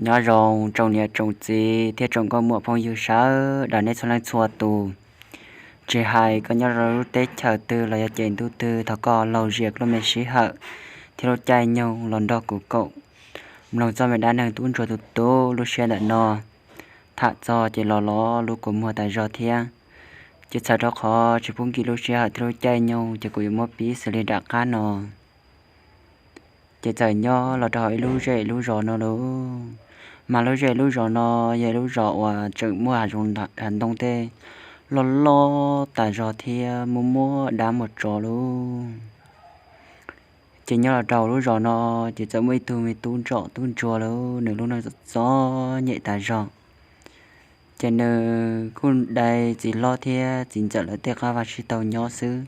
Nyob zoo tsoom niam tsoom txiv thiab tsoom nkauj muam phooj ywg sawv daws nej txhua leej txhua tus. Tsis hais koj nyob rau lub teb chaws twg los yog ces ntuj twg, thov koj laug zias lub me sij hawm thiab lub caij nyoog los nrog kuv koom mloog txoj me dab neeg tub ntsuag tus tub lub siab ntawm no. Tham txog ces los los lub kua muag tas zog thiab. Ces txhawm rau qhov tsis pub nkim lub sij hawm thiab lub caij nyoog ces kuv yuav muab pib xws li nram qab no. Ces txawm nyob los rau hauv ib lub zej lub zos no lauj. Mas lub zej lub zos no yog lub zos uas tseem muaj hav zoov hav ntoo tej loj loj tas zog thiab muaj muaj dab muaj tsov lauj. Ces nyob los rau lub zos no ces txawm muaj ib tug me tub ntsuag tub ntsuag lauj, nws lub neej txom txom nyem tas zog. Ces nws kuj dai txiv hlob thiab txiv ntxawm lawv tej qab vaj sib tau nyob xwb.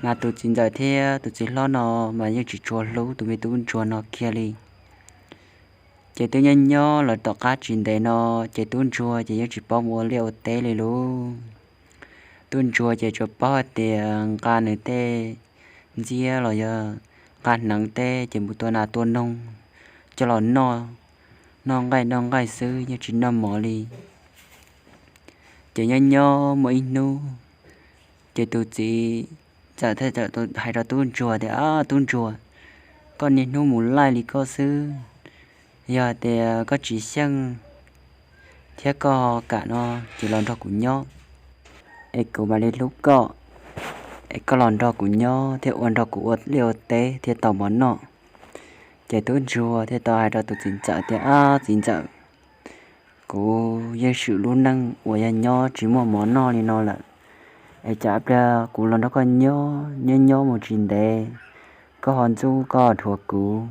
Mas tus txiv ntxawm thiab tus txiv hlob no mas yeej tsis tshua hlub tus me tub ntsuag no kiag li. Ces twb nyob nyob los tom qab tsis ntev no, ces tub ntsuag ces yeej tsis paub mus ua liaj ua teb li lauj. Tub ntsuag ces tsuas paub hais tias nqa nws tej ntxiab los yog nqa hneev tej ces mus tua nas tua noog coj los noj, noj nqaij noj nqaij xwb yeej tsis noj mov li. Ces nyob nyob muaj ib hnub, ces tus txiv ntxawm thiaj hais rau tub ntsuag tias, Ab tub ntsuag, koj niaj hnub mus laij li koj xwb, yog hais tias koj tsis xyeej thiab koj kam no ces los nrog kuv nyob, es kuv mam li hlub koj, es koj los nrog kuv nyob thiab ua nrog kuv ua liaj ua teb thiaj tau mov noj. Ces tub ntsuag thiaj tau hais rau tus txiv ntxawm tias, Ab txiv ntxawm, kuv yeej swm lub neej uas yog nyob tsis muaj mov noj li no lawm, es cas pliag kuv los nrog koj nyob nyob nyob mus tsis ntev, koj ho ntxub koj dhuav kuv,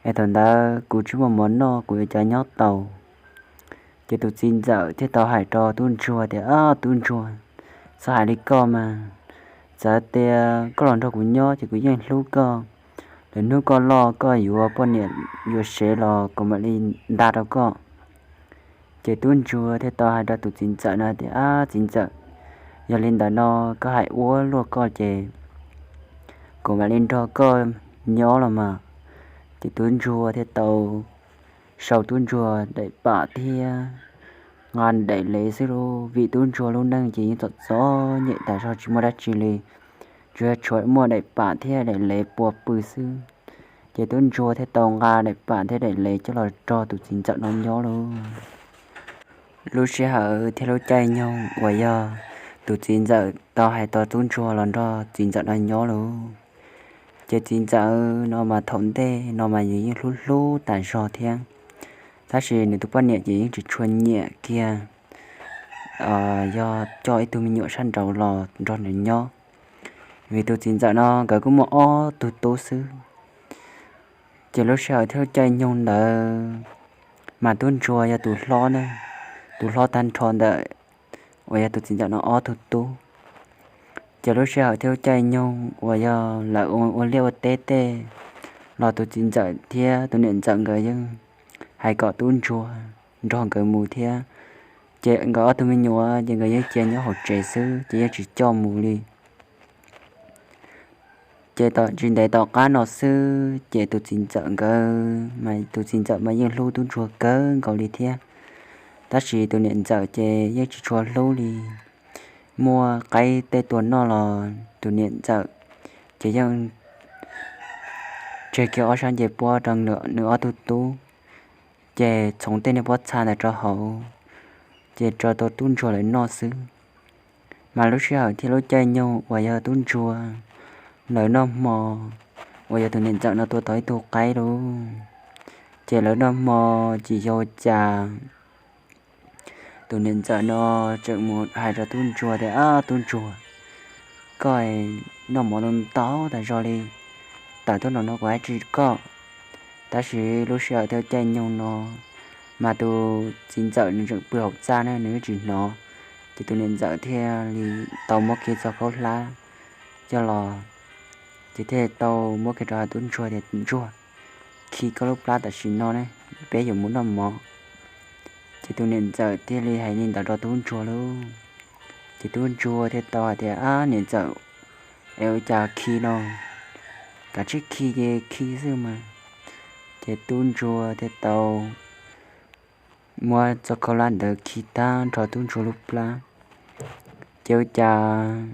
es thaum ntawd kuv tsis muaj mov noj kuv yuav cas nyob tau. Ces tus txiv ntxawm thiaj tau hais rau tub ntsuag tias, Ab tub ntsuag, txhob hais li koj mas, txawm tias koj los nrog kuv nyob ces kuv yeej hlub koj. Lwm hnub koj loj koj yuav poj niam yuav sev los kuv mam li nta rau koj. Ces tub ntsuag thiaj tau hais rau tus txiv ntxawm no tias, Ab txiv ntxawm, yog li ntawd no koj hais ua luaj koj ces kuv mam li nrog koj nyob los mas. Ces tub ntsuag thiaj tau sau tub ntsuag daim pam thiab nqa daim lev xwb lauj, vim tub ntsuag lub neej ces yeej txom txom nyem tas zog tsis muaj dab tsi li, tsuas yog tshuav muaj daim pam thiab daim lev pua pw xwb. Ces tub ntsuag thiaj tau nqa daim pam thiab daim lev coj los nrog tus txiv ntxawm no nyob lauj. Lub sij hawm thiab lub caij nyoog uas yog tus txiv ntxawm tau hais tau tub ntsuag los nrog txiv ntxawm no nyob lauj. Ces txiv ntxawm no mas thaum ntej no mas nws yeej hlub hlub tas zog thiab, tab sis nws tus poj niam ces yeej tsis tshua nyiam kiag yog coj ib tug me nyuam sab nraud los nrog nws nyob, vim tus txiv ntxawm no nkawd kuj muaj ob tug tub xwb. Ces lub sij hawm thiab lub caij nyoog ntawd mas tub ntsuag yog tus hlob na, tus hlob tag nrho ntawm uas yog tus txiv ntxawm no ob tug tub. Ces lub sij hawm thiab lub caij nyoog uas yog lawv ua liaj ua teb tej los tus txiv ntxawm thiab tus niam ntxawm nkawd yeej hais kom tub ntsuag nrog nkawd mus thiab. Ces nkawd ob tug me nyuam ces nkawd yeej cia nyob hauv tsev xwb ces yeej tsis coj mus li. Ces tsis ntev tom qab no xwb ces tus txiv ntxawm nkawd mas tus txiv ntxawm mas yeej hlub tub ntsuag kawg nkaus li thiab, tab sis tus niam ntxawm ces yeej tsis tshua hlub li. Muaj qaib tej tua noj los tus niam ntxawm ces yeej tseg kiag ob sab ncej puab rau nws ob tug tub, ces txhoov tej niag pob txha ntawd rau hauv, ces rau tau tub ntsuag lawv noj xwb. Mas lub sij hawm thiab lub caij nyoog uas yog tub ntsuag lawv noj hmo uas yog tus niam ntxawm no tua tau ib tug qaib lauj, ces lawv noj hmo tsis yau cas tus niam ntxawm no tseem mus hais rau tub ntsuag tias, Ab tub ntsuag, koj noj mov ntau tas zog li, tawm tuaj no no kuv hais tsis koj. Tab sis lub sij hawm thiab caij nyoog no mas tus txiv ntxawm nws tseem pw hauv txaj ne nws tsis hnov, ces tus niam ntxawm thiaj li tau muab kiag txoj khaub hlab coj los, ces thiaj tau muab kiag rau tub ntsuag tias, Ntsuag, khi koj lub plab tam sim no ne, peb yuav mus noj mov. Ces tus niam ntxawm thiaj li hais li ntawd rau tub ntsuag lauj. Ces tub ntsuag thiaj tau hais tias, Ab niam ntxawm, es ua cas khi no, kav tsij khi ces khi xwb mas. Ces tub ntsuag thiaj tau muab txoj khaub hlab ntawd khi tag nrho tub ntsuag lub plab. Ces ua cas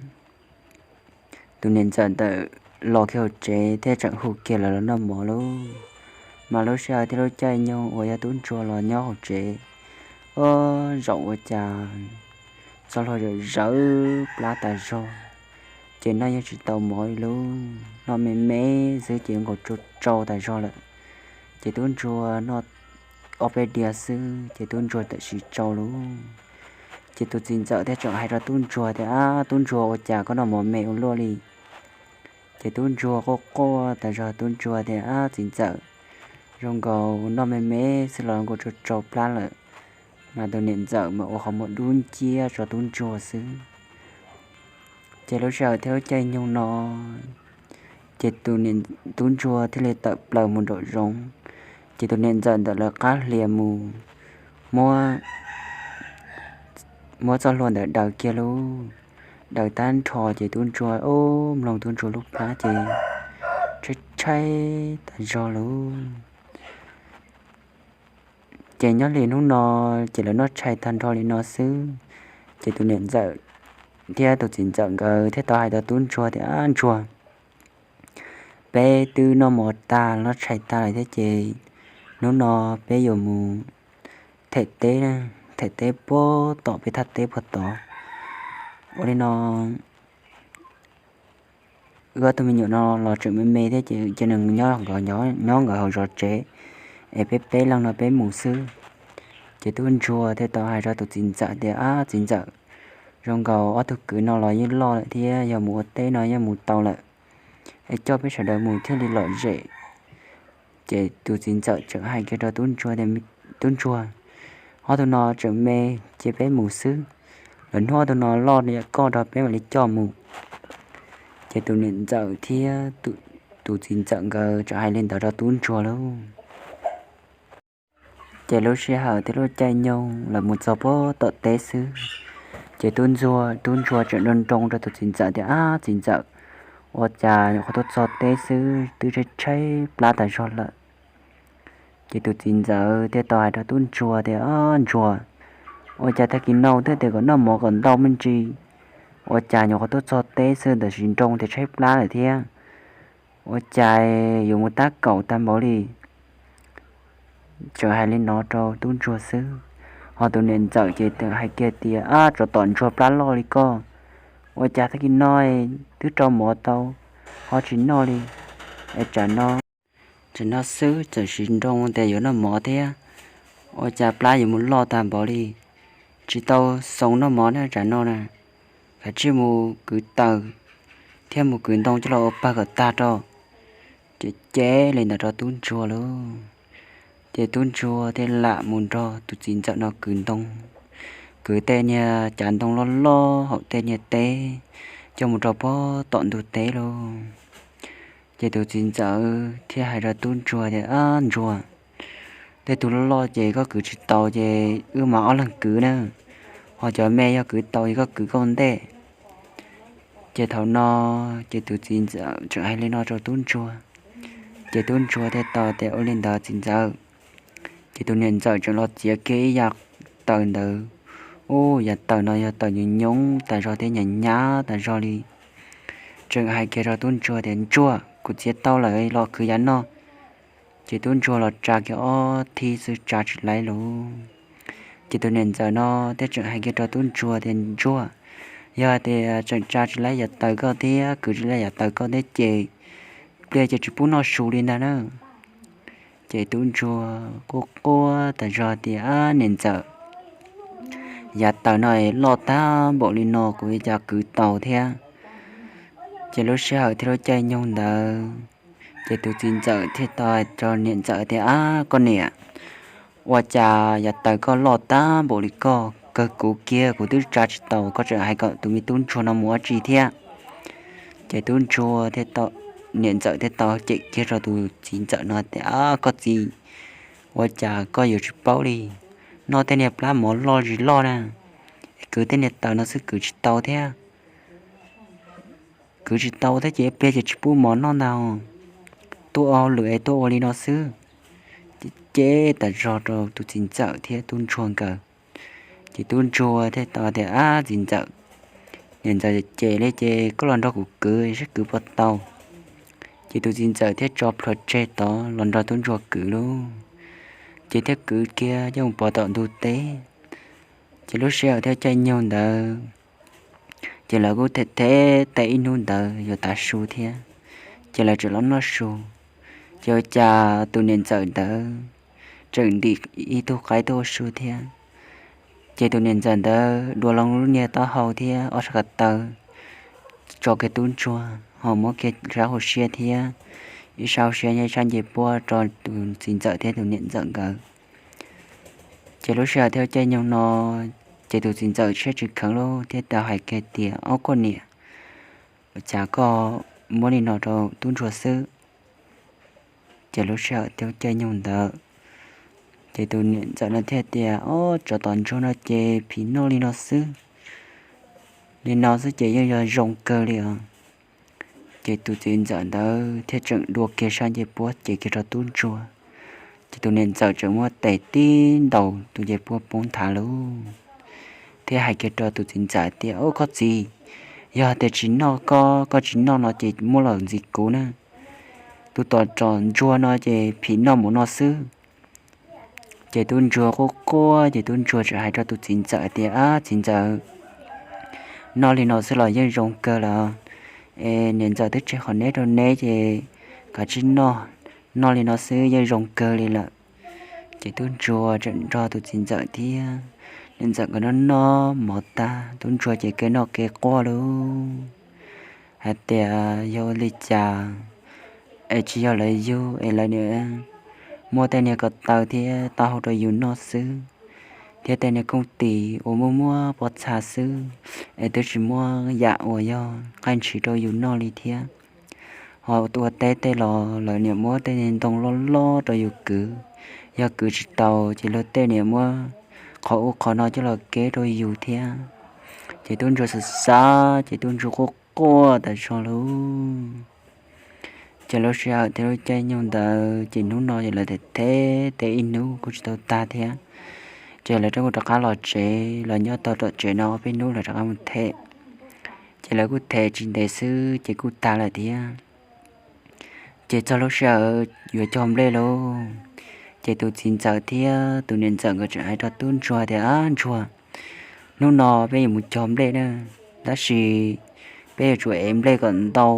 tus niam ntxawm ntawd los kiag hauv tsev thiab tseem hu kiag lawv los noj mov lauj. Mas lub sij hawm thiab lub caij nyoog uas yog tub ntsuag los nyob hauv tsev, ua zaum ua cas txoj hlua zawm zawv plab tas zog, ces noj yeej tsis tau mov li lauj, noj me me xwb ces nkaus tsau tsau tas zog lawm. Ces tub ntsuag noj ob peb diav xwb ces tub ntsuag tam sim tsau lauj. Ces tus txiv ntxawm thiaj tseem hais rau tub ntsuag tias, Ab, tub ntsuag, ua cas koj noj mov me ua luaj li? Ces tub ntsuag quaj quaj tas zog, tub ntsuag tias, Ab, txiv ntxawm, zoo nkaus noj me me xwb los nkaus tsau tsau plab lawm. Mas tus niam ntxawm mas ua qhov muag dub nciab rau tub ntsuag xwb. Ces lub sij hawm thiab lub caij nyoog no, ces tus niam, tub ntsuag thiaj li tawm plaws mus nraum zoov. Ces tus niam ntxawm ntawm lawv qab hlias mus muab, muab txoj hlua ntawd daws kiag lauj. Daws tag nrho ces tub ntsuag, ub, mloog tub ntsuag lub plab ces tshaib tshaib tas zog lauj. Ces nyob li hnub no, ces lawv noj tshais tag nrho li no xwb, ces tus niam ntxawm thiab tus txiv ntxawm nkawd thiaj tau hais rau tub ntsuag tias, Ab ntsuag, peb twb noj mov tag noj tshais tag lawm thiab ces hnub no peb yuav mus them teb, them teb puag tom peb thaj teb puag tod. Ua li no wb ob tug me nyuam no los tseem me me thiab ces cia nws nyob nkawd, nyob nkawd hauv zos tsev, es peb peb leeg no peb mus xwb. Ces tub ntsuag thiaj tau hais rau tus txiv ntxawm tias, Ab txiv ntxawm, zoo nkaus ob tug kwv no los yeej loj lawm thiab, yog mus ua teb no yeej mus tau lawm, es coj peb sawv daws mus thiaj li lom zem. Ces tus txiv ntxawm tseem hais kiag rau tub ntsuag tias, Tub ntsuag, ob tug no tseem me, cia peb mus xwb, lwm hnub ob tug no loj li koj rau peb mam li coj mus. Ces tus niam ntxawm thiab tus txiv ntxawm nkawd tseem hais li ntawd rau tub ntsuag lauj. Ces lub sij hawm thiab lub caij nyoog lawv mus txog puag tom teb xwb, ces tub ntsuag, tub ntsuag tseem nroo nroo rau tus txiv ntxawm tias, Ab txiv ntxawm, ua cas nyuam qhuav tuaj txog teb xwb twb tshaib tshaib plab tas zog lawm. Ces tus txiv ntxawm thiaj tau hais rau tub ntsuag tias, Ab ntsuag, ua cas tag kis no twb tias kom noj mov kom ntau me ntsis, ua cas nyuam qhuav tuaj txog teb xwb tam sim nroo tias tshaib plab lawm thiab, ua cas yuav mus tab kaum tag npaum li? Tseem hais li no rau tub ntsuag xwb, ho tus niam ntxawm ces tseem hais kiag tias, Ab tsov tom ntsuag plab loj li koj, ua cas tag kis no twb rau mov tau ho tsis noj li, es tsam no, tsam no xwb txawm sim nroo tias yuav noj mov thiab, ua cas plab yuav mus loj tag npaum li, tsis tau xoo noj mov na tsam no na, kav tsij mus kwv taws thiab mus kwv ntoo coj los ua pawg kom tag rau. Ces cem li ntawd rau tub ntsuag lauj. Ces tub ntsuag thiaj lam mus nrog tus txiv ntxawm no kwv ntoo, kwv tej niag cav ntoo loj loj hauv tej niag teb coj mus rau puag tom ntug teb lauj. Ces tus txiv ntxawm thiaj hais rau tub ntsuag tias, Ab ntsuag, tej tug loj loj ces koj kwv tsis tau ces wb mas ob leeg kwv na, ho cov me yog kwv tau ces koj kwv koj ua ntej. Ces thaum no ces tus txiv ntxawm tseem hais li no rau tub ntsuag, ces tub ntsuag thiaj tau tias, Ua li ntawd txiv ntxawm. Ces tus niam ntxawm tseem los txiav kiag ib yav taws ntawd, ub, yav taws no yog taws nyoos nyoos tas zog thiab nyab nyab tas zog li. Tseem hais kiag rau tub ntsuag tias, Ntsuag, kuv txiav tau lawm los kwv yav no. Ces tub ntsuag los tsa kiag ob thib xwb tsa tsis laib lauj. Ces tus niam ntxawm no thiaj tseem hais kiag rau tub ntsuag tias, Ntsuag, yog hais tias tseem tsa tsis laib yav taws koj thiab kwv tsis laib yav taws koj thiab ces pliag ces tsis pub noj su li ntag na. Ces tub ntsuag quaj quaj tas zog tias, Ab niam ntxawm, yav taws no es loj tag npaum li no kuv ua cas kwv tau thiab. Ces lub sij hawm thiab lub caij nyoog ntawd, ces tus txiv ntxawm thiaj tau hais rau niam ntxawm tias, Ab koj niam, ua cas yav taws koj loj tag npaum li koj, kawg kuv kiag kuv twb tsa tsis tau, koj tseem hais kom tus me tub ntsuag no mus ua tsi thiab. Ces tub ntsuag thiaj tau, niam ntxawm thiaj tau cem kiag rau tus txiv ntxawm no tias, Ab koj txiv, ua cas koj yuav tsis paub li, noj tej niag plab mov loj zis loj na, es kwv tej niag taws no xwb kwv tsis tau thiab. Kwv tsis tau thiab ces ib pliag ces tsis pub mov noj ntag. Tuaj ua hauj lwm es tuaj ua li no xwb. cem tas zog rau tus txiv ntxawm thiab tub ntsuag nkawd. Ces tub ntsuag thiaj tau tias, Ab txiv ntxawm, niam ntxawm cem li ces koj los nrog kuv kwv saib kwv puas tau. Ces tus txiv ntxawm thiaj tso plhuav tseg tod los nrog tub ntsuag kwv lauj. Ces thiaj kwv kiag coj mus pov tom ntug teb. Ces lub sij hawm thiab caij nyoog ntawd ces lawv kuj them them ib hnub ntawd yuav tav su thiab, ces lawv tseem los noj su. Ces ua cas tus niam ntxawm ntawd tseem ntim ib tug qaib tuaj ua su thiab. Ces tus niam ntxawm ntawd dua loo lub niag taub hau thiab ob sab ko taw, tso kiag tub ntsuag ho muab kiag sab hauv siab thiab, ib sab hauv siab nyob ib sab nce puab rau tus txiv ntxawm thiab tus niam ntxawm nkawd. Ces lub sij hawm thiab caij nyoog no, ces tus txiv ntxawm siab tsis kheev lauj thiaj tau hais kiag tias, Ob koj niam, ua cas koj muab li no rau tub ntsuag xwb? Ces lub sij hawm thiab caij nyoog ntawd, ces tus niam ntxawm no thiaj tias, Ob, tsov tom ntsuag no ces phim noj li no xwb, li no xwb ces yeej yog zoo kawg li os. Ces tus txiv ntxawm ntawd thiaj tseem dua kiag sab ncej puab ces kiag rau tub ntsuag. Ces tus niam ntxawm tseem muab tes tib ntaus tus ncej puab poob nthav lauj, thiab hais kiag rau tus txiv ntxawm tias, Ob koj txiv, yog tias tsis noj koj, koj tsis noj no ces muab los ntxiv kuv na. Tus tom tsov ntsuag no ces phim noj mus no xwb. Ces tub ntsuag quaj quaj ces tub ntsuag tseem hais rau tus txiv ntxawm tias, Ab txiv ntxawm, noj li no xwb los yeej zoo kawg lawm, es niam ntxawm twb tseg qhov neb rau neb ces kav tsij noj, noj li no xwb yeej zoo kawg li lawm. Ces tub ntsuag tseem nrog tus txiv ntxawm thiab niam ntxawm nkawd noj noj mov tag, tub ntsuag ces kev noj kev quaj lauj, hais tias, Yog ua li cas es tsis yog lawv yug es lawv niam muab tej niag ko taw thiab taub hau rau yus noj xwb, thiab tej niag khooj tis uas muaj muaj pob txha xwb, es twb tsis muab yam uas yog nqaij ntshiv rau yus noj li thiab. Ho ua teb tej los lawv niam muab tej niag ntoo loj loj rau yus kwv, yog kwv tsis tau ces luag tej niam muab qhov ub qhov no coj los keb rau yus thiab. Ces tub ntsuag xav xav ces tub ntsuag quaj quaj tas zog lauj. Ces lub sij hawm thiab lub caij nyoog ntawd ces hnub no ces lawv them them ib hnub kuj tsis tau tag thiab. Ces lawv rov kuj rov qab los tsev, los nyob tau tom tsev no ob peb hnub lawv rov qab mus them. Ces lawv kuj them tsis ntev xwb ces kuj tag lawm thiab. Ces txog lub sij hawm yuav cog nplej lauj, ces tus txiv ntxawm thiab tus niam ntxawm nkawd tseem hais rau tub ntsuag tias, Ab ntsuag, hnub no peb yuav mus cog nplej na, tab sis peb yuav tsum ev nplej kom ntau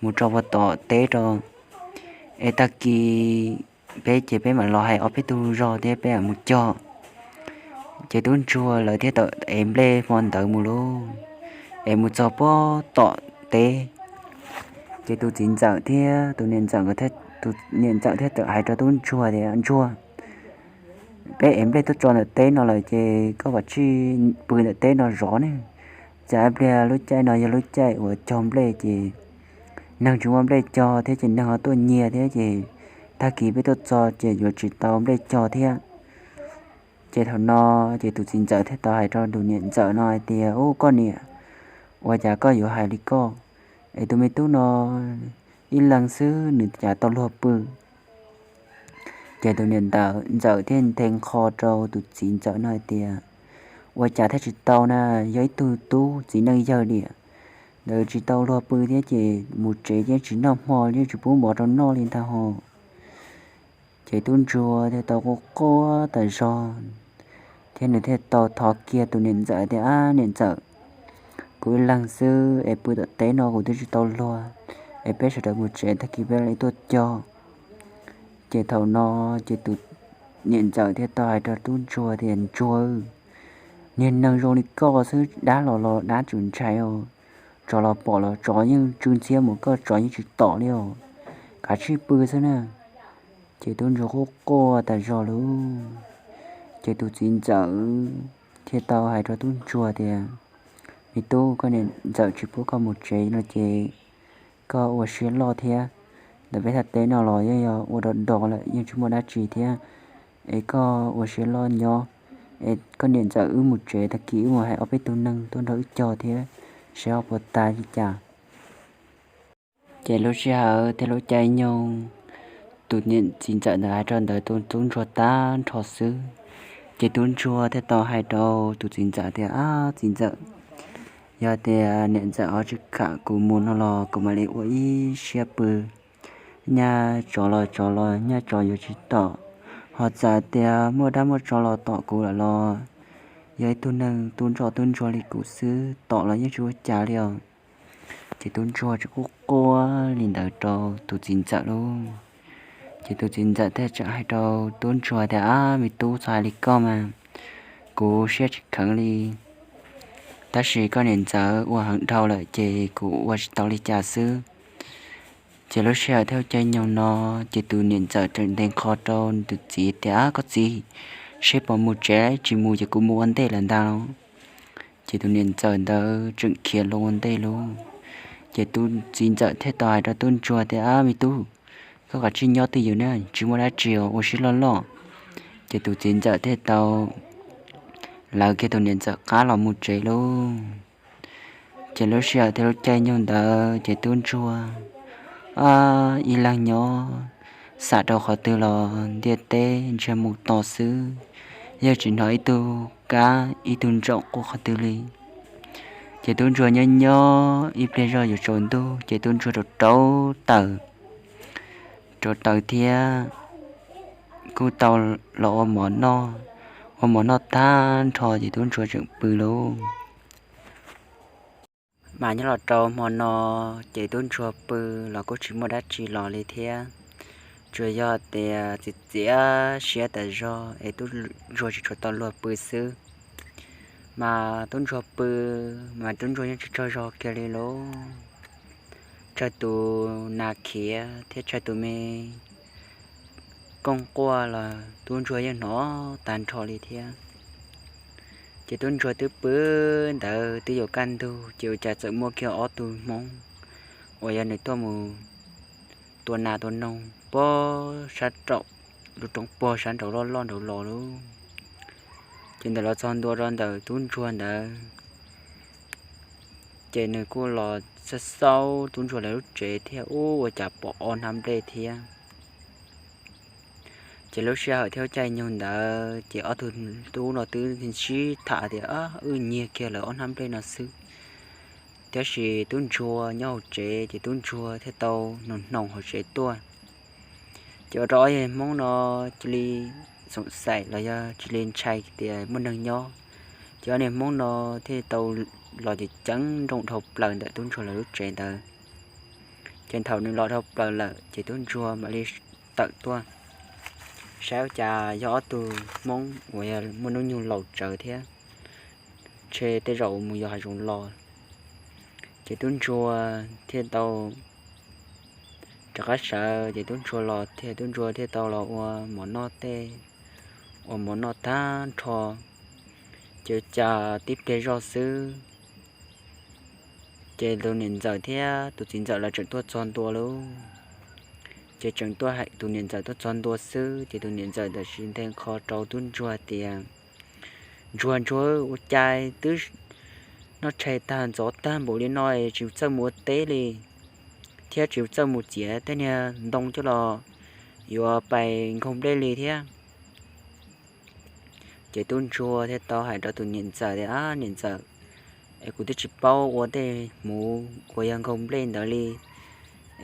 mus rau puag tom teb rau, es tag kis peb ces peb mam los hais ob peb tug zog thiab peb mam mus cog. Ces tub ntsuag lawv thiaj tau ev nplej hmo ntawd mus lauj, es mus txog puag tom teb. Ces tus txiv ntxawm thiab tus niam ntxawm, tus niam ntxawm thiaj tau hais rau tub ntsuag tias, Ntsuag, peb ev nplej tuaj tso ntawm teb no lawm ces koj vam tsij pw ntawm teb no zov ne. Tsam pliag lub caij no yog lub caij uas cog nplej ces neeg tsis muaj nplej cog thiab ces neeg ho tuaj nyiag thiab ces tag kis peb tuaj txog ces yuav tsis tau nplej cog thiab. Ces thaum no ces tus txiv ntxawm thiaj tau hais rau tus niam ntxawm no hais tias, Ub koj niam, ua cas koj yuav hais li koj? Es tus me tub no ib leeg xwb nws cas tau luag pw? Ces tus niam ntxawm thiaj nthe nqho rau tus txiv ntxawm no hais tias, Ua cas thiaj tsis tau na, yog ib tug tub txiv neej yawg liam ntawd tsis tau luag pw thiab ces mus tsev yeej tsis noj hmo yeej tsis pub mov rau noj li ntag ho. Ces tub ntsuag thiaj tau quaj quaj tas zog, thiab nws thiaj tau thov kiag tus niam ntxawm tias, Ab niam ntxawm, kuv ib leeg xwb es pw tom teb no kuv twb tsis tau luag, es peb sawv daws mus tsev tag kis peb mam li tuaj cog. Ces thaum no ces tus niam ntxawm thiaj tau hais rau tub ntsuag tias, Ntsuag, niag neeg zoo li koj xwb dab los los dab tsis ntshai os, tsov los pom los tsov yeej tsw ntxhiab mus koj tsov yeej tsis tom li os, kav tsij pw xwb na. Ces tub ntsuag quaj quaj tas zog lauj. Ces tus txiv ntxawm thiaj tau hais rau tub ntsuag tias, Me tub, koj niam ntxawm tsis pub koj mus tsev no ces koj ua siab loj thiab. Ntawm peb thaj teb no los yeej yog ua do do lawm yeej tsis muaj dab tsi thiab, es koj ua siab loj nyob, es koj niam ntxawm wb mus tsev tag kis wb mus hais ob peb tug neeg tuaj nrog wb cog thiab, seb ho puas tas li cas. Ces lub sij hawm thiab lub caij nyoog tus niam txiv ntxawm ntawd hais rau ntawd tus tub ntsuag tag nrho xwb. Ces tub ntsuag thiaj tau hais rau tus txiv ntxawm tias, Ab txiv ntxawm, yog tias niam ntxawm ho tsis kam kuv mus no los kuv mam li ua ib siab pw. Nyaj tsov los tsov los nyaj tsov yuav tsis tom, ho txawm tias muaj dab muaj tsov los tom kuv lawm los yog ib tug neeg tub ntsoj tub ntsuag li kuv xwb, tom los yeej tsis ua cas li os. Ces tub ntsuag tseem quaj quaj li ntawd rau tus txiv ntxawm lauj. Ces tus txiv ntxawm thiaj tseem hais rau tub ntsuag tias, Ab me tub, txhob hais li koj mas, kuv siab tsis kheev li. Tab sis koj niam ntxawm ua heev dhau lawm ces kuv ua tsis tau li cas xwb. Ces lub sij hawm thiab caij nyoog no, ces tus niam ntxawm tseem ntes qho rau tus txiv tias, Koj txiv, seb puas mus tsev, tsis mus ces kuv mus ua ntej lawm ntag. Ces tus niam ntxawm ntawd tseem khiav los ua ntej lauj. Ces tus txiv ntxawm thiaj tau hais rau tub ntsuag tias, Ab me tub, koj kav tsij nyob twj ywm na, tsis muaj dab tsi, ua siab loj loj. Ces tus txiv ntxawm thiaj tau lawv kiag tus niam ntxawm qab los mus tsev lauj. Ces lub sij hawm thiab lub caij nyoog ntawd ces tub ntsuag ib leeg nyob, xam rau qhov twg los ntiaj teb ntsiag mus to xwb, yeej tsis hnov ib tug kab ib tug ntsaum quaj qhov twg li. Ces tub ntsuag nyob nyob ib pliag zog yuav tsaus ntuj ces tub ntsuag rau rau taws, rau taws thiab kuj tau los ua mov noj. Ua mov noj tag nrho ces tub ntsuag tseem pw lauj. Mas nyob los rau hmo no ces tub ntsuag pw los kuj tsis muaj dab tsi los li thiab, tsuas yog tias txiav txiav siab tas zog es tub ntsuag tsis tshua tau luag pw xwb. Mas tub ntsuag pw, mas tub ntsuag yeej tsis tsaug zog kiag li lauj. Tsawg tus nas khiav thiab tsawg tus me kooj quaj los tub ntsuag yeej hnov tag nrho li thiab. Ces tub ntsuag twb pw ntawd twb yuav kaj ntug ces ua cas txawm muaj kiag ob tug hmoob uas yog nws tuaj mus tua nas tua noog puag sab nraum lub roob puag sab nraud loj loj nraud los lauj. Ces ntawm los txog ntua rau ntawm tub ntsuag ntawd, ces nws kuj los xauj xauj tub ntsuag lawv lub tsev thiab, ub, ua cas pom ob hnab nplej thiab. Ces lub sij hawm thiab caij nyoog ntawd ces ob tug tub no twb sib tham tias, Wb nyiag kiag lawv ob hnab nplej no xwb. Tab sis tub ntsuag nyob hauv tsev ces tub ntsuag thiaj tau nug hnoos hauv tsev tuaj. Ces ua rau ob yawg hmoob no cia li xoom xaim los yog cia li ntshai tias muaj neeg nyob. Ces ob niag hmoob no thiaj tau los ces ceev nrooj dhau plaws ntawm tub ntsuag lawv lub tsev ntawd. Ces thaum nws los dhau plaws lawm ces tub ntsuag mam li tawm tuaj saib ua cas yog ob tug hmoob uas yog muaj hnub nyoog laus tsawv thiab, ntshe tej zaum mus yos hav zoov los. Ces tub ntsuag thiaj tau rov qab sawv, ces tub ntsuag los thiab tub ntsuag thiaj tau los ua mov noj tej, ua mov noj tag nrho. Ces cas tib pliag zog xwb, ces tus niam ntxawm thiab tus txiv ntxawm lawv tseem tuaj txog ntua lauj. Ces tseem tuaj hais tus niam ntxawm tuaj txog ntua xwb ces tus niam ntxawm tam sim nthe qho rau tub ntsuag tias, Ntsuag, ntsuag, ua cas twb noj tshais tag ntxov tag npaum li no es tsis txawj mus ua teb li, thiab tsis txawj mus txiav tej niag ntoo coj los yuav pais nkaug nplej li thiab. Ces tub ntsuag thiaj tau hais rau tus niam ntxawm tias, Ab niam ntxawm, es kuv twb tsis paub ua tej hmuv uas yog nkaug nplej ntawd li,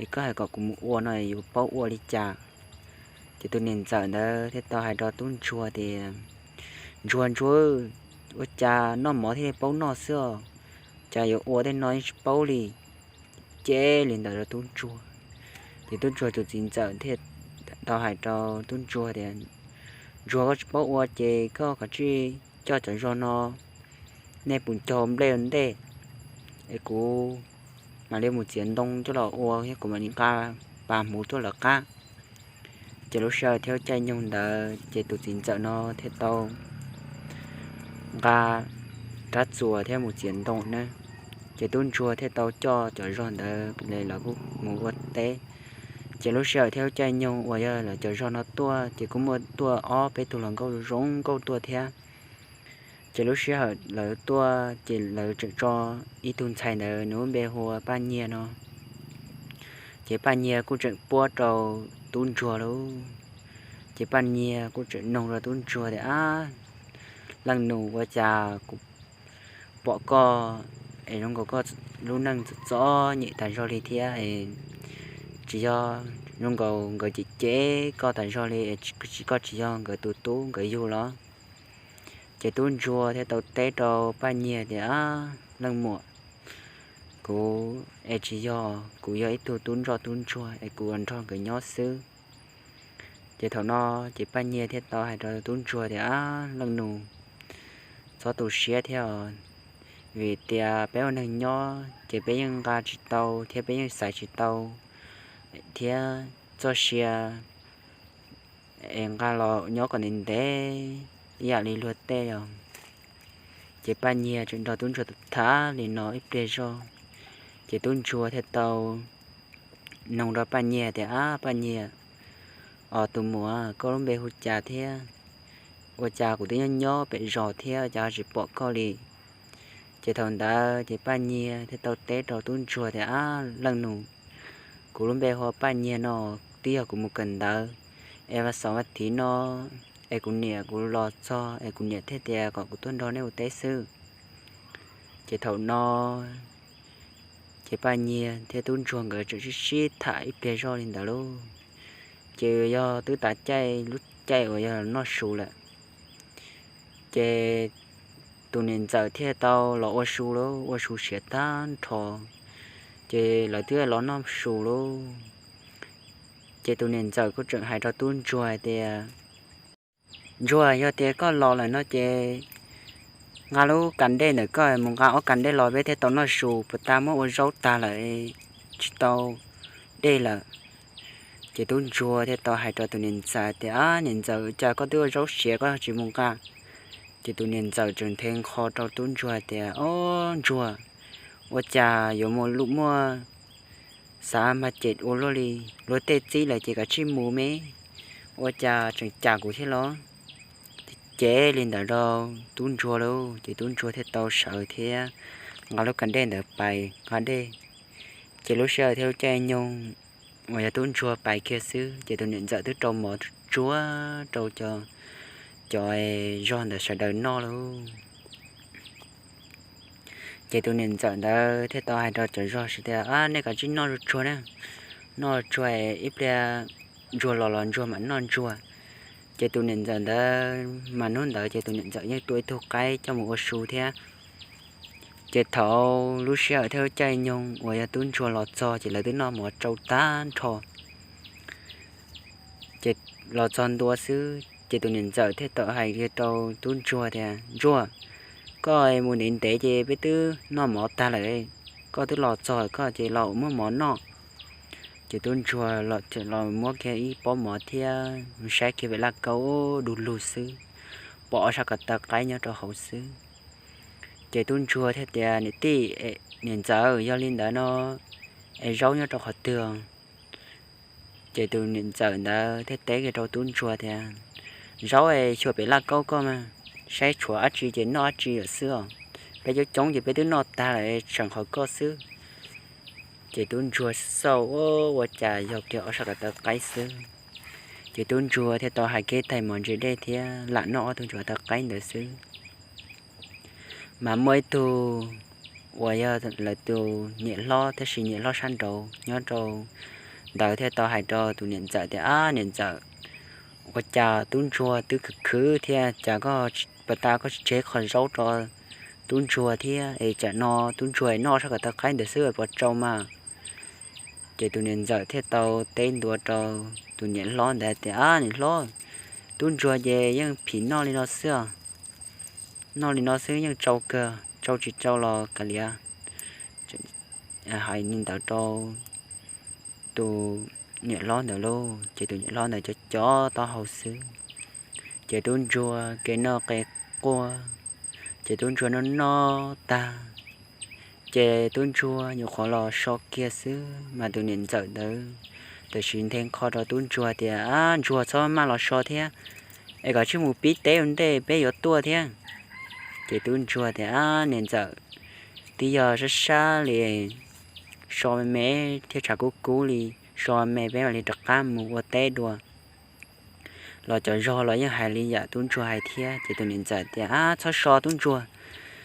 es koj hais kom kuv mus ua no yuav paub ua li cas? Ces tus niam ntxawm ntawd thiaj tau hais rau tub ntsuag tias, Ntsuag, ntsuag, ua cas noj mov thiaj li paub noj xwb os, cas yuav ua tej no yeej tsis paub li. Ces li ntawd rau tub ntsuag, ces tub ntsuag tus txiv ntxawm thiaj tau hais rau tub ntsuag tias, Ntsuag, koj tsis paub ua ces koj kav tsij coj cov zog no, nej pus cog nplej ua ntej, es kuv mam li mus txiav ntoo coj los ua thiab kuv mam li nqa pas hmuv tuaj lawv qab. Ces lub sij hawm thiab caij nyoog ntawd ces tus txiv ntxawm no thiaj tau nqa rab txuas thiab mus txiav ntoo na. Ces tub ntsuag thiaj tau coj cov zog ntawd lawv kuj mus ua teb. Ces lub sij hawm thiab caij nyoog uas yog lawv cov zog no tuaj ces kuj muaj tuaj ob peb tug hluas nkauj zoo nkauj tuaj thiab. Ces lub sij hawm lawv tuaj ces lawv tseem tso ib tug ntxhais ntawd nws lub npe hu ua Paj Nyiag no. Ces Paj Nyiag kuj tseem puab rau tub ntsuag lauj. Ces Paj Nyiag kuj tseem noog rau tub ntsuag tias, Ab, leej nus, ua cas kuv pom koj es zoo nkaus koj lub neej txom txom nyem tas zog li thiab es tsis yog zoo nkaus nkawd cem cem koj tas zog li es koj tsis yog nkawd tus tub nkawd yug los? Ces tub ntsuag thiaj tau teb rau Paj Nyiag tias, Ab, leej muam, kuv es tsis yog, kuv yog ib tug tub ntsoj tub ntsuag es kuv ua nrog nkawd nyob xwb. Ces thaum no ces Paj Nyiag thiaj tau hais rau tub ntsuag tias, Ab, leej nus, txhob tu siab thiab os, vim tias peb ua neeg nyob ces peb yeej nqa tsis tau thiab peb yeej xaiv tsis tau thiab txoj sia es nqa los nyob kom ntev ntev ib yam li luag tej os. Ces Paj Nyiag tseem nrog tub ntsuag tham li no ib pliag zog, ces tub ntsuag thiaj tau noog rau Paj Nyiag tias, Ab, Paj Nyiag, os tus muam, koj lub npe hu cas thiab? Ua cas kuv twb nyob nyob pem zos thiab cas ho tsis pom koj li? Ces thaum ntawd ces Paj Nyiag thiaj tau teb rau tub ntsuag tias, Ab, leej nus, kuv lub npe hu ua Paj Nyiag no, twb yog kuv mus kawm ntawv es vas xaum vas thiv no es kuv niam kuv los txog es kuv niam thiaj tias kom kuv tuaj nrog nej ua teb xwb. Ces thaum no ces Paj Nyiag thiab tub ntsuag nkawd tseem sib sib tham ib pliag zog li ntawd lauj, ces yog twb tav caij lub caij uas yog noj su lawm, ces tus niam ntxawm thiaj tau los ua su lauj, ua su siav tag nrho, ces lawv twb los noj su lauj. Ces tus niam ntxawm kuj tseem hais rau tub ntsuag hais tias, Ntsuag, yog tias koj los lawm no ces nqa lub kas dej ntawm koj mus nqa ob kas dej los peb thiaj tau noj su, puas tas muab ua zaub tag lawm tsis tau dej lawm. Ces tub ntsuag thiaj tau hais rau tus niam ntxawm tias, Ab, niam ntxawm, cas koj twb ua zaub siav koj tsis mus nqa? Ces tus niam ntxawm tseem nthe nqho rau tub ntsuag tias, Ob ntsuag, ua cas yuav mus muaj xav mas ces ua luaj li, luag tej txib lawm ces kav tsij mus me, ua cas tseem cam kuv thiab los? Ces li ntawd rau tub ntsuag lauj, ces tub ntsuag thiaj tau sawv thiab nqa lub kas dej ntawd pais nqa dej. Ces lub sij hawm thiab lub caij nyoog uas yog tub ntsuag pais kiag xwb ces tus niam ntxawm twb rau mov tsuag rau cov, cov zog ntawd sawv daws noj lauj. Ces tus niam ntxawm ntawd thiaj tau hais rau cov zog sawv tias, Ab, nej kav tsij noj tsuag tsuag na, noj tsuag ib pliag ntsuag los los ntsuag mam noj ntsuag. Ces tus niam ntxawm ntawd mas hnub ntawd ces tus niam ntxawm yeej tua ib tug qaib coj mus ua su thiab. Ces thaum lub sij hawm thiab lub caij nyoog uas yog tub ntsuag los txog ces lawv twb noj mov tsau tag nrho. Ces los txog ntua xwb ces tus niam ntxawm thiaj tau hais kiag rau tub ntsuag tias, Ntsuag, koj mus ntev ntev ces peb twb noj mov tag lawm, koj twb los txog koj ces los muab mov noj. Ces tub ntsuag los muab kiag ib pob mov thiab saib kiag pem laj kaub du lug xwb, pom ob sab ko taw qaib nyob rau hauv xwb. Ces tub ntsuag thiaj tias, Niam tij, niam ntxawm, yog li ntawd no es zaub nyob rau qhov twg? Ces tus niam ntxawm ntawd thiaj teb kiag rau tub ntsuag tias, Zaub es xyuas pem laj kaub koj mas, saib tshuav dab tsi ces noj dab tsi lawm xwb os. Peb coob coob ces peb twb noj tag lawm, tseem qhov koj xwb. Ces tub ntsuag xauj, Ua cas yog kiag ob sab ko taw qaib xwb? Ces tub ntsuag thiaj tau hais kiag tais mov ntse dej thiab lam noj ob tug ntsuag taw qaib ntawd xwb. Mas muaj ib tug uas yog lawv tus niam hlob, tab sis niam hlob sab nraud nyob rau ntawd thiaj tau hais rau tus niam ntxawm tias, Ab niam ntxawm, ua cas tub ntsuag twb khwv khwv thiab, cas koj, puas tas koj tsis tseg qhov zaub rau tub ntsuag thiab es tsam no tub ntsuag noj sab ko taw qaib ntawd xwb puas tsau mas? Ces tus niam ntxawm thiaj tau teb ntua rau tus niam hlob ntawd tias, Ab niam hlob, tub ntsuag ces yeej phim noj li no xwb os. Noj li no xwb yeej tsau kawg, tsau tsis tsau los kav liam. Hais li ntawd rau tus niam hlob ntawd lauj, ces tus niam hlob ntawd cov cov taub hau xwb. Ces tub ntsuag kev noj qe quaj, ces tub ntsuag noj noj tag, ces tub ntsuag nyuam qhuav los so kiag xwb mas tus niam ntxawm ntawd tam sim nthe qho rau tub ntsuag tias, Ab ntsuag, txhob maj los so thiab, es kom tsij mus pib teb ua ntej peb yuav tuaj thiab. Ces tub ntsuag tias, Ab niam ntxawm, twb yog sab sab li, so me me thiab tshav kub kub li, so me peb mam li rov qab mus ua teb dua. Los cov zog los yeej hais li yam tub ntsuag hais thiab, ces tus niam ntxawm tias, Ab, txhob so tub ntsuag,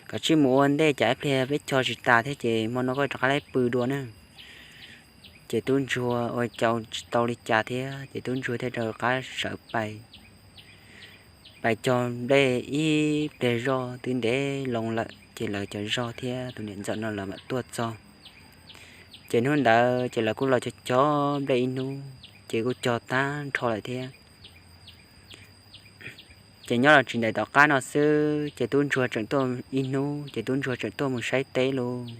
koj cia li mus ua ntej, cas ib pliag peb co tsis tas thiab ces hmo no koj rov qab los pw dua na. Ces tub ntsuag ua cas tsis tau li cas thiab, ces tub ntsuag thiaj rov qab sawv pais, pais cog nplej ib pliag zog twb ntev loo lawm, ces lawv cov zog thiab tus niam ntxawm no lawv mam tuaj txog. Ces hnub ntawd ces lawv kuj los cog cog nplej ib hnub, ces kuj cog tag nrho lawm thiab. Ces nyob los tsis ntev tom qab no xwb, ces tub ntsuag tseem tuaj ib hnub, ces tub ntsuag tseem tuaj mus saib teb lauj.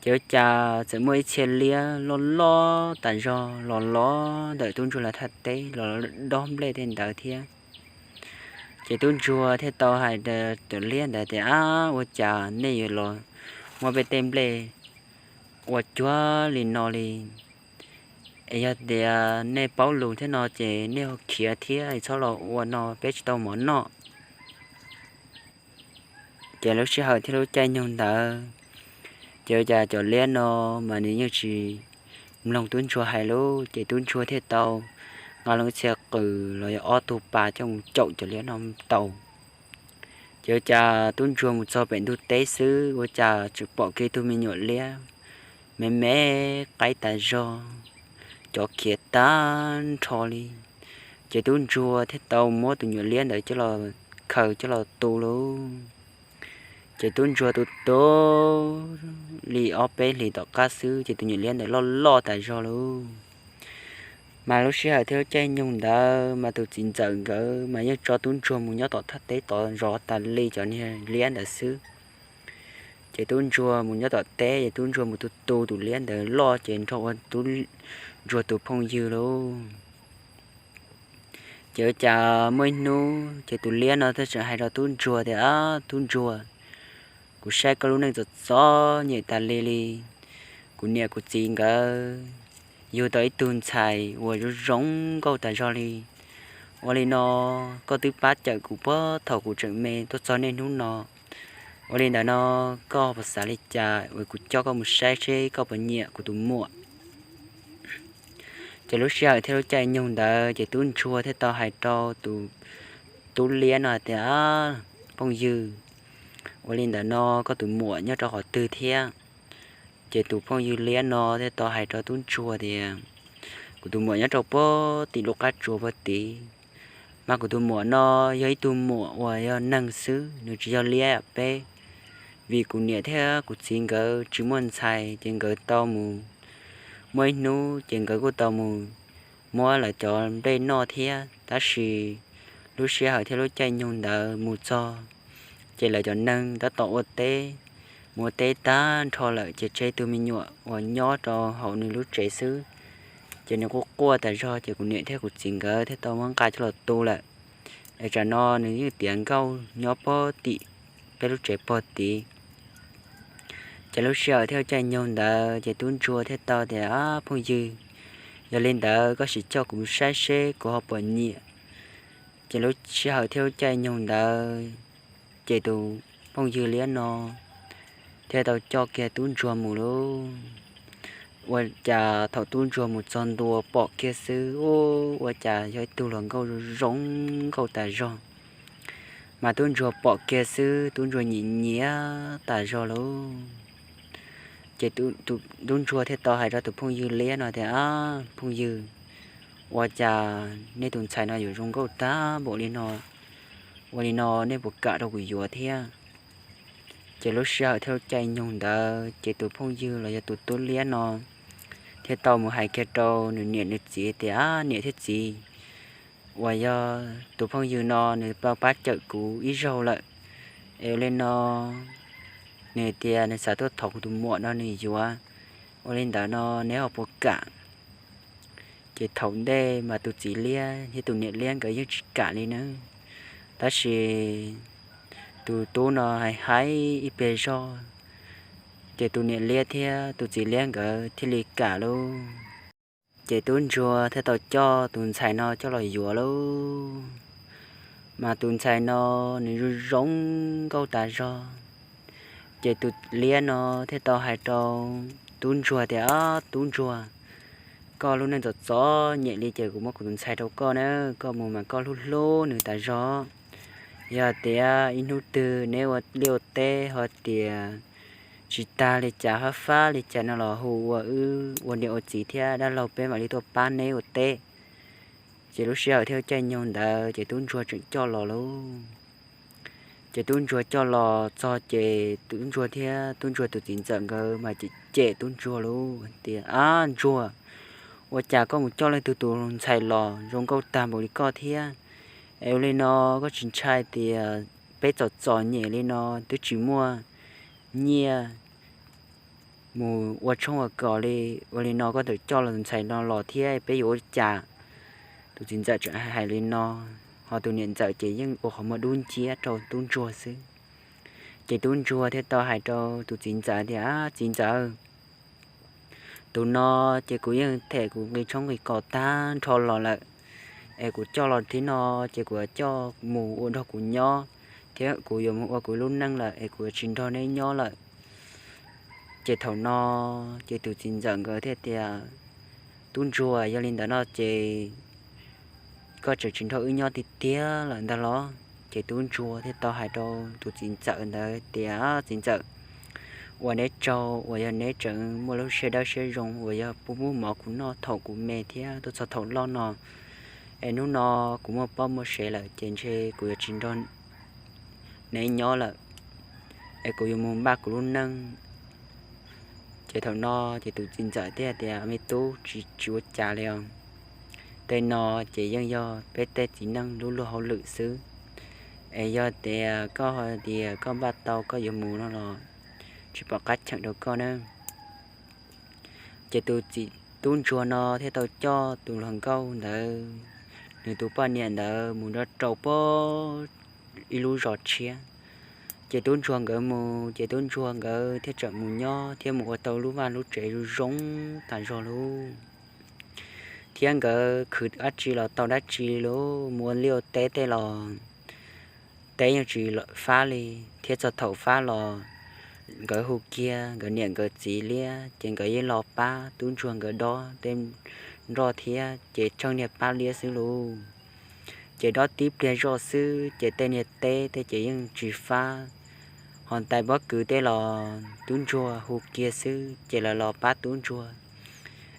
Ces ua cas txawm muaj ib txhia liab loj loj tas zog los los ntawm tub ntsuag lawv thaj teb los dob nplej tej ntawd thiab. Ces tub ntsuag thiaj tau hais rau cov liab ntawd tias, Ab, ua cas nej yuav los muab peb tej nplej ua cuag li no li? Es yog tias nej paub lus thiab no ces nej ho khiav thiab, txhob los ua no peb tsis tau mov noj. Ces lub sij hawm thiab lub caij nyoog ntawd, ces ua cas cov liab no mas nws yeej tsis mloog tub ntsuag hais lauj, ces tub ntsuag thiaj tau nqa loo ib txhia qws los yog ob tug pas coj mus caum cov liab no tau. Ces ua cas tub ntsuag mus txog pem ntug teb xwb, ua cas tseem pom kiag ib tug me nyuam liab me me qaib tas zog, cov khiav tag nrho li. Ces tub ntsuag thiaj tau muab tus nyuam liab ntawd coj los khaws coj los tu lauj. Ces tub ntsuag tu tu li ob peb hlis tom qab xwb, ces tus nyuam liab ntawd loj loj tas zog lauj. Mas lub sij hawm thiab lub caij nyoog ntawd mas tus txiv ntxawm nkawd mas yeej tso tub ntsuag mus nyob tom thaj teb tod zov tas li cov niag liab ntawd xwb. Ces tub ntsuag mus nyob tom teb, ces tub ntsuag mus tu tu tus liab ntawd loj, ces nrog ua tub ntsuag tus phooj ywg lauj. Ces ua cas muaj ib hnub ces tus liab no thiaj tseem hais rau tub ntsuag tias, Ab, tub ntsuag, kuv saib koj lub neej txom txom nyem tas li li. Kuv niam kuv txiv nkawd yug tau ib tug ntxhais uas zoo zoo nkauj tas zog li. Ua li no, koj twb pab cawm kuv puag thaum kuv tseem me tuaj txog niaj hnub no. Ua li ntawd no, koj puas xav li cas uas kuv coj koj mus saib seb koj puas nyiam kuv tus muam? Ces lub sij hawm thiab lub caij nyoog ntawd ces tub ntsuag thiaj tau hais rau tus tub liab no hais tias, Phooj ywg, ua li ntawd no koj tus muam nyob rau qhov twg thiab? Ces tus phooj ywg liab no thiaj tau hais rau tub ntsuag tias, Kuv tus muam nyob rau puag tim lub qab tsuas puag tid. Mas kuv tus muam no yog ib tug muam uas yog neeg xwb, nws tsis yog liab peb. Vim kuv niam thiab kuv txiv nkawd tsis muaj ntxhais ces nkawd tau mus, muaj ib hnub ces nkawd kuj tau mus muab lawv cov nplej noj thiab, tab sis lub sij hawm thiab lub caij nyoog ntawd mus txog, ces lawv cov neeg tab tom ua teb, mus ua teb tag nrho lawm ces tseg tus me nyuam uas nyob rau hauv nws lub tsev xwb. Ces nws quaj quaj tas zog ces kuv niam thiab kuv txiv nkawd thiaj tau muab nqa coj los tu lawm. Es tsam no nws yeej tiav nkauj nyob puag tim peb lub tsev puag tid. Ces lub sij hawm thiab caij nyoog ntawd ces tub ntsuag thiaj tau tias, Phooj ywg, yog li ntawd koj sim coj kuv mus saib seb kuv ho puas nyiam. Ces lub sij hawm thiab lub caij nyoog ntawd ces tus phooj ywg liab no thiaj tau coj kiag tub ntsuag mus lauj. Ua cas thaum tub ntsuag mus txog ntua pom kiag xwb, ua cas yog ib tug hluas nkauj zoo nkauj tas zog. Mas tub ntsuag pom kiag xwb tub ntsuag nyiam nyiam tas zog lauj. Ces tub ntsuag thiaj tau hais rau tus phooj ywg liab no tias, Phooj ywg, ua cas nej tus ntxhais no yuav zoo nkauj tag npaum li no? Ua li no nej puas kam rau kuv yuav thiab? Ces lub sij hawm thiab lub caij nyoog ntawd ces tus phooj ywg los yog tus tub liab no thiaj tau mus hais kiag rau nws niam nws txiv tias, Niam thiab txiv, uas yog tus phooj ywg no nws tau pab cawm kuv ib zaug lawm, es ua li no nws tias nws xav tuaj thov kuv tus muam no nws yuav, ua li ntawd no neb ho puas kam? Ces thaum ntej mas tus txiv liab thiab tus niam liab nkawd yeej tsis kam li nawb, tab sis tus tub no hais hais ib pliag zog, ces tus niam liab thiab tus txiv liab nkawd thiaj li kam lauj. Ces tub ntsuag thiaj tau coj tus ntxhais no coj los yuav lauj. Mas tus ntxhais no nws zoo zoo nkauj tas zog. Ces tus liab no thiaj tau hais rau tub ntsuag tias, Tub ntsuag, koj lub neej txom txom nyem li ces kuv muab kuv tus ntxhais rau koj na, koj mus mas koj hlub hlub nws tas zog. Yog tias ib hnub twg neb ua liaj ua teb ho tias tsis tag li cas, fab fab li cas no los hu ua wb ua niam ua txiv thiab dab laug peb mam li tuaj pab neb ua teb. Ces lub sij hawm thiab caij nyoog ntawd ces tub ntsuag tseem coj los lauj. Ces tub ntsuag coj los txog ces tub ntsuag thiab tub ntsuag tus txiv ntxawm nkawd mas cem cem tub ntsuag lauj tias, Ab ntsuag, ua cas koj mus coj leej twg tus ntxhais los zoo nkauj tag npaum li koj thiab? Es ua li no koj tsis ntshai tias peb txom txom nyem li no twb tsis muaj nyiaj mus ua tshoob ua kos li, ua li no koj txawm coj los tus ntxhais no los thiab peb yuav ua li cas? Tus txiv ntxawm tseem hais li no, ho tus niam ntxawm ces yeej ua qhov muag dub nciab rau tub ntsuag xwb. Ces tub ntsuag thiaj tau hais rau tus txiv ntxawm tias, Txiv ntxawm, tus no ces kuv yeej them kuv nqi tshoob nqi kos tag nrho los lawm, es kuv coj los thiab no ces kuv yuav coj mus ua nrog kuv nyob, thiab kuv yuav mus ua kuv lub neej lawm es kuv yuav tsis nrog neb nyob lawm. Ces thaum no ces tus txiv ntxawm nkawd thiaj tias, Tub ntsuag, yog li ntawd no ces koj tseem tsis nrog wb nyob tiag tiag lawm ntag los? Ces tub ntsuag thiaj tau hais rau tus txiv ntxawm ntawd tias, Txiv ntxawm, ua neb tsaug uas yog neb tseem muaj lub siab dawb siab zoo uas yog pub mov kuv noj thaum kuv me thiab tuaj txog thaum loj no. Es hnub no kuv muaj poj muaj sev lawm ces ntshe kuv yuav tsis nrog neb nyob lawm, es kuv yuav mus npaj kuv lub neej. Ces thaum no ces tus txiv ntxawm thiaj tias, Me tub, tsis ua cas li os. Tej no ces yeej yog peb tej txiv neej lub luag hauj lwm xwb. Es yog tias koj ho tias koj npaj tau koj yuav mus no los tsis pom qab cheem rau koj na. Ces tus txiv tub ntsuag no thiaj tau coj tus hluas nkauj ntawd, nws tus poj niam ntawd mus nrog rau pem ib lub zos tshiab. Ces tub ntsuag nkawd mus ces tub ntsuag nkawd thiaj tseem mus nyob thiab mus ua tau lub vaj lub tsev zoo zoo tas zog lauj. Thiab nkawd khwv dab tsi los tau dab tsi lauj, mus ua liaj ua teb tej los teb yeej tsis fab li, thiab txog thaum fab los nkawd hu kiag nkawd niam nkawd txiv liab ces nkawd yeej los pab tub ntsuag nkawd dob tej nroj thiab ces tsheej niag pab liab xwb lauj. Ces dob tib pliag zoj xwb ces tej niag teb tej ces yeej tsis fab, ho ntais pob kws tej los tub ntsuag hu kiag xwb ces lawv los pab tub ntsuag.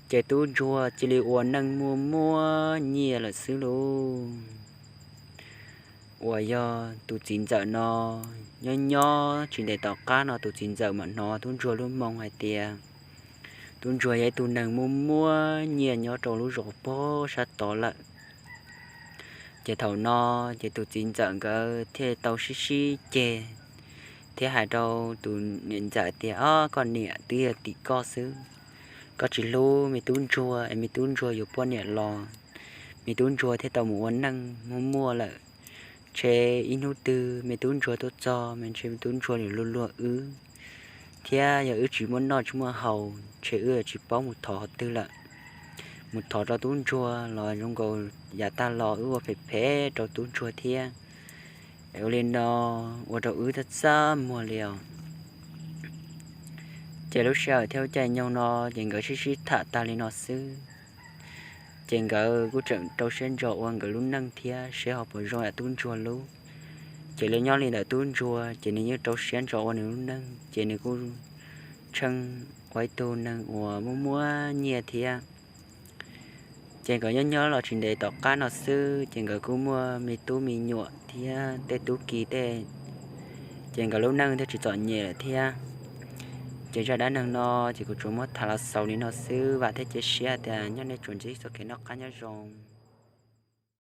Ces tub ntsuag cia li ua neej muaj muaj nyiaj lawm xwb lauj. Uas yog tus txiv ntxawm no nyob nyob tsis ntev tom qab no tus txiv ntxawm mam hnov tub ntsuag lub moo hais tias tub ntsuag yog ib tug neeg muaj muaj nyiaj nyob rau lub zos pem sab tod lawm. Ces thaum no ces tus txiv ntxawm nkawd thiaj tau sib sib ceg thiab hais rau tus niam ntxawm tias, Ob, koj niam twb yog tim koj xwb, koj tsis hlub me tub ntsuag es me tub ntsuag yuav poj niam los, me tub ntsuag thiaj tau mus ua neej muaj muaj lawm. Ntshe ib hnub twg me tub ntsuag tuaj txog mas ntshe me tub ntsuag yuav luag luag wb, thiab yog wb tsis muaj noj tsis muaj haus ntshe wb yuav tsis paub mus thov qhov twg lawm. Mus thov rau tub ntsuag los zoo nkaus yav tag los wb ua phem phem rau tub ntsuag thiab. Es ua li no ua rau wb txaj txaj muag li os. Ces lub sij hawm thiab lub caij nyoog no ces nkawd sib sib tham tag li no xwb. Ces nkawd kuj tseem rau siab ntso ua nkawd lub neej thiab seb ho puas zoo yam tub ntsuag lub. Ces lawv nyob li ntawm tub ntsuag ces nws yeej rau siab ntso ua nws lub neej ces nws kuj tsheej ua ib tug neeg uas muaj muaj nyiaj thiab. Ces nkawd nyob nyob los tsis ntev tom qab no xwb ces nkawd kuj muaj me tub me nyuam thiab tej tub ki tej, ces nkawd lub neej thiaj tsis txom nyem lawm thiab. Ces zaj dab neeg no ces kuv tsuas muab tham los xaus li no xwb, vam thiab cia siab tias nyob nej tsuas ntsib txoj kev noj qab nyob zoo.